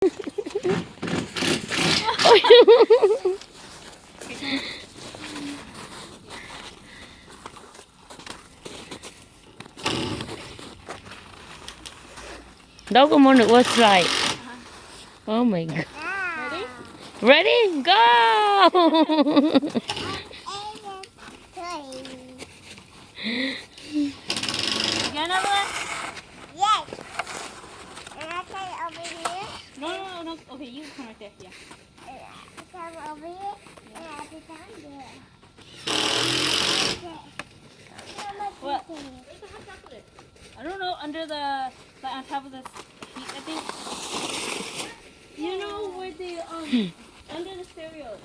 Ntaub, koj muab nws ua slide. Oh my god. Ready? Go! Again, Evelyn? Yes. And I can over here? No, no, no, no. Okay, you come right there. Yeah. And I can over here. And I can down there. What? I don't know, under the, like, on top of the seat, I think. You know where the, um, under the stereo.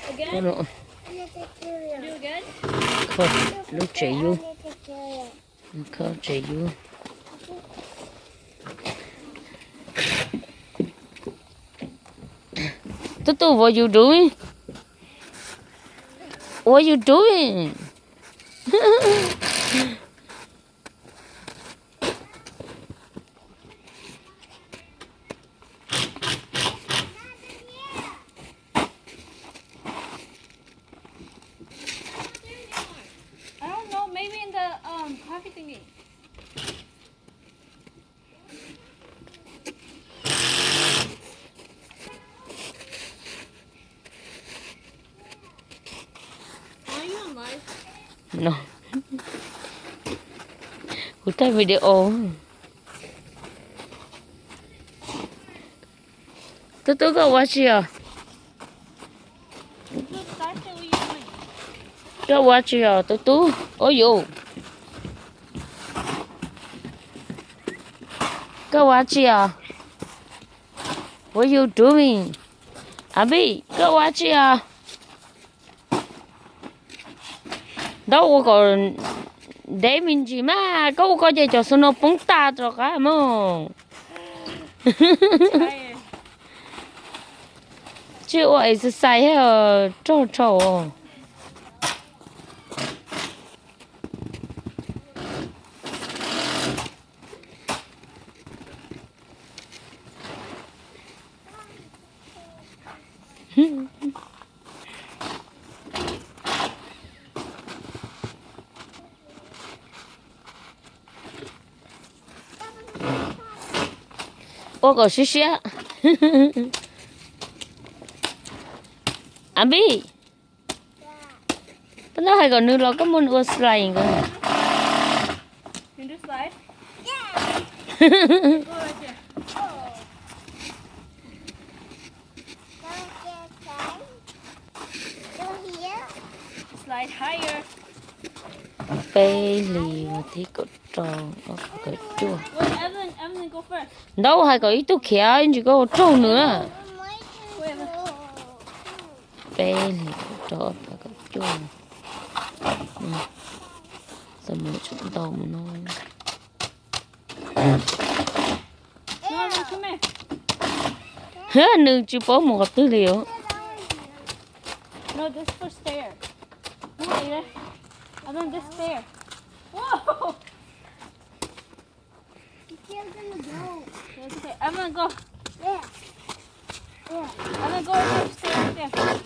Again? Do again? Lub tsev yub. Khawb tsev yub. Tub tub, what you doing? What you doing? I don't know, maybe in the, um, coffee thingy. No. Kuv thaij video. Tub tub, koj ua tsi os? Koj ua tsi os tub tub? Ua yus. Koj ua tsi os? What you doing? Abi, koj ua tsi os? Ntaub, ua kom ntev me ntsis mas, koj ua koj ces cov xu no poob tag rov qab mog. Tsis ua exercise thiab, rog rhau. Ua kom siab siab. Abi, peb ntaub hais kom nws los koj muab nws ua slide nkawd. Peb hlis vas thib kaum rau, ob phav kaum cuaj. Ntaub hais kom ib tug khiav, ib ntsis koj ua raug nws. Peb hlis kaum rau, ob phav kaum cuaj. Tau mus tseem ntau mus no. Nws tsis paub mus qhov twg li os.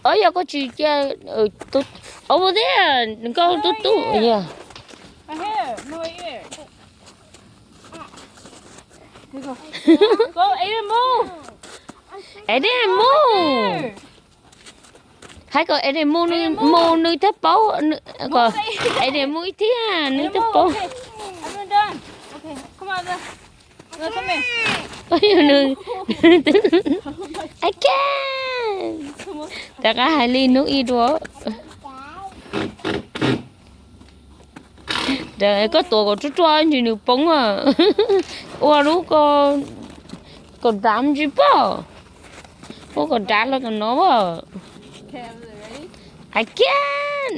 Ov, yog koj tsis cia, over there, nkauj tub tub, yeah. Aiden, mus. Hais kom Aiden mus, nws, mus nws thiaj paub, kom Aiden mus ib thiab nws thiaj paub. I can. Rov qab hais li hnub ib dua. Koj tuav kom ruaj ruaj ntsis nws poob. Ua lub kom dav ntsis pob. Ua kom dav los tom no as. I can.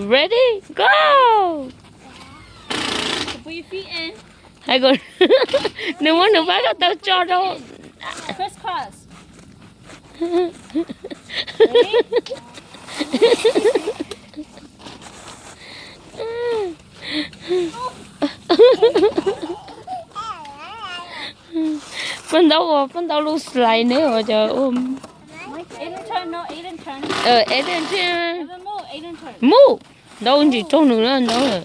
Ready, go. Hais kom nws muab nws pab ko taw tso rau. Paj ntaub ua paj ntaub lub slide ne os cov. Mus, ntaub ntsis raug nws na ntaub.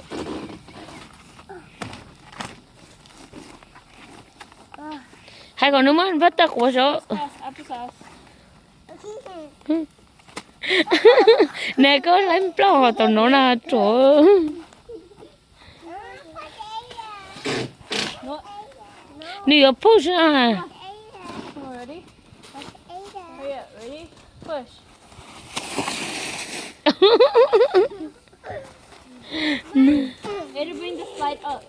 Hais kom nws muab npaj tawg quav saud. Nws koj laib nploj tom no na ruam. Nws yuav push na. It'll bring the slide up.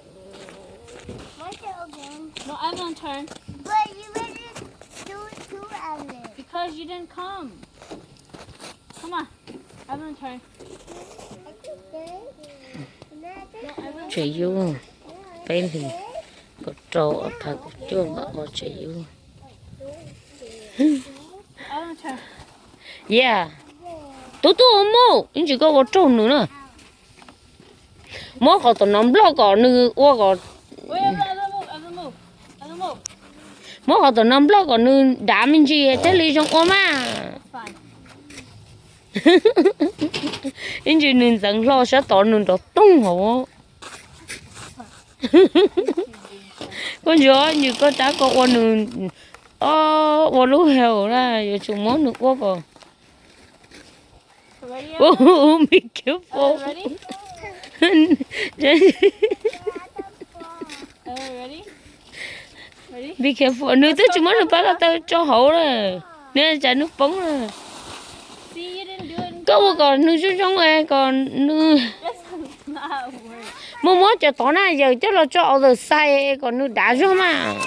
What's it again? No, Evelyn turn. But you already do it too, Evelyn. Because you didn't come. Come on. Evelyn turn. No, Evelyn. Tsev yub, peb hlis kaum rau ob phav kaum cuaj npam ob tsev yub. Evelyn turn. Yeah. Tub tub ua mus, ib ntsis koj ua raug nws na. Muab qhov tom no nploj kom nws ua kom, muab qhov tom no nploj kom nws dav me ntsis thiaj li zoo ua mas. Ib ntsis nws ntxeev hlo sab tod nws nrov toog hauv. Koj ntsia, ib ntsis koj rab koj ua nws, o, ua lub hell na, yuav tsum muab nws ua kom. Be careful. Be careful, nws twb tsis muab nws pab ko taw tso hauv lawm, nws tsam nws poob lawm. Koj ua kom nws zoo zoo kom nws, muab muab cov tod na yawm coj los tso other side kom nws dav zog mas.